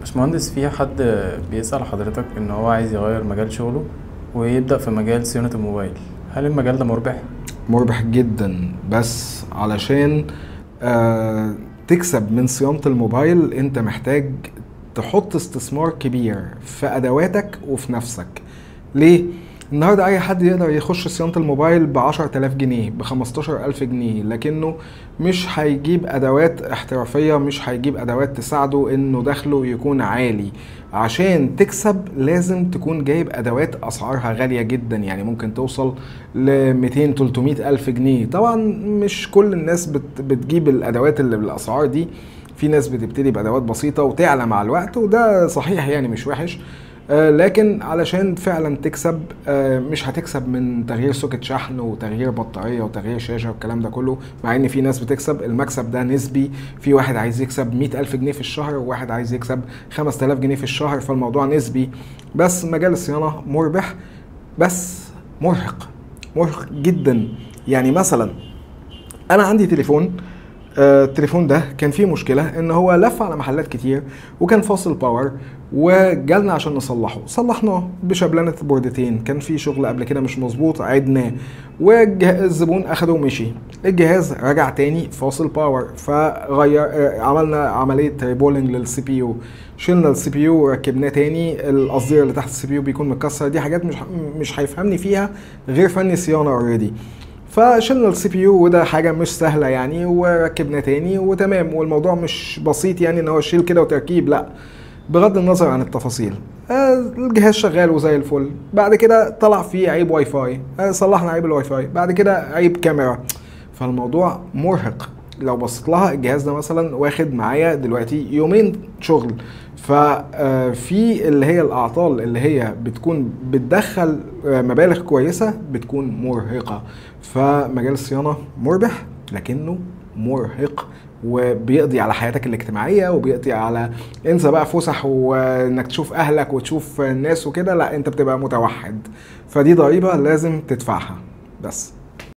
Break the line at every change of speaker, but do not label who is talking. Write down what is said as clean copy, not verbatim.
باشمهندس، في حد بيسأل حضرتك إن هو عايز يغير مجال شغله ويبدأ في مجال صيانة الموبايل، هل المجال ده مربح؟
مربح جدا، بس علشان تكسب من صيانة الموبايل انت محتاج تحط استثمار كبير في ادواتك وفي نفسك. ليه؟ النهارده اي حد يقدر يخش صيانة الموبايل ب10,000 جنيه، ب15,000 جنيه، لكنه مش هيجيب ادوات احترافية، مش هيجيب ادوات تساعده انه دخله يكون عالي. عشان تكسب لازم تكون جايب ادوات اسعارها غالية جدا، يعني ممكن توصل ل 200 300 الف جنيه. طبعا مش كل الناس بتجيب الادوات اللي بالاسعار دي، في ناس بتبتدي بادوات بسيطة وتعلى مع الوقت، وده صحيح يعني مش وحش. لكن علشان فعلا تكسب، مش هتكسب من تغيير socket شحن وتغيير بطارية وتغيير شاشة والكلام ده كله، مع ان في ناس بتكسب. المكسب ده نسبي، في واحد عايز يكسب 100,000 جنيه في الشهر وواحد عايز يكسب 5,000 جنيه في الشهر، فالموضوع نسبي. بس مجال الصيانة مربح، بس مرهق، مرهق جدا. يعني مثلا انا عندي تليفون، التليفون ده كان فيه مشكلة ان هو لف على محلات كتير وكان فاصل power، وجالنا عشان نصلحه، صلحناه بشبلنة بوردتين، كان فيه شغل قبل كده مش مظبوط عدناه، والزبون اخده ومشي. الجهاز رجع تاني فاصل power، فغير، عملنا عملية reballing لل CPU، شلنا ال CPU وركبناه تاني، القصدير اللي تحت ال CPU بيكون متكسر، دي حاجات مش هيفهمني فيها غير فني صيانة already. فشلنا ال CPU وده حاجة مش سهلة يعني، وركبنا تاني وتمام. والموضوع مش بسيط يعني ان هو شيل كده وتركيب، لا، بغض النظر عن التفاصيل. الجهاز شغال وزي الفل. بعد كده طلع فيه عيب واي فاي، صلحنا عيب الواي فاي، بعد كده عيب كاميرا. فالموضوع مرهق. لو بصيت لها الجهاز ده مثلا واخد معايا دلوقتي يومين شغل. ففي اللي هي الاعطال اللي هي بتكون بتدخل مبالغ كويسة بتكون مرهقة. فمجال الصيانة مربح لكنه مرهق، وبيقضي على حياتك الاجتماعية، وبيقضي على انسى بقى فسح وانك تشوف اهلك وتشوف الناس وكده، لا انت بتبقى متوحد. فدي ضريبة لازم تدفعها بس.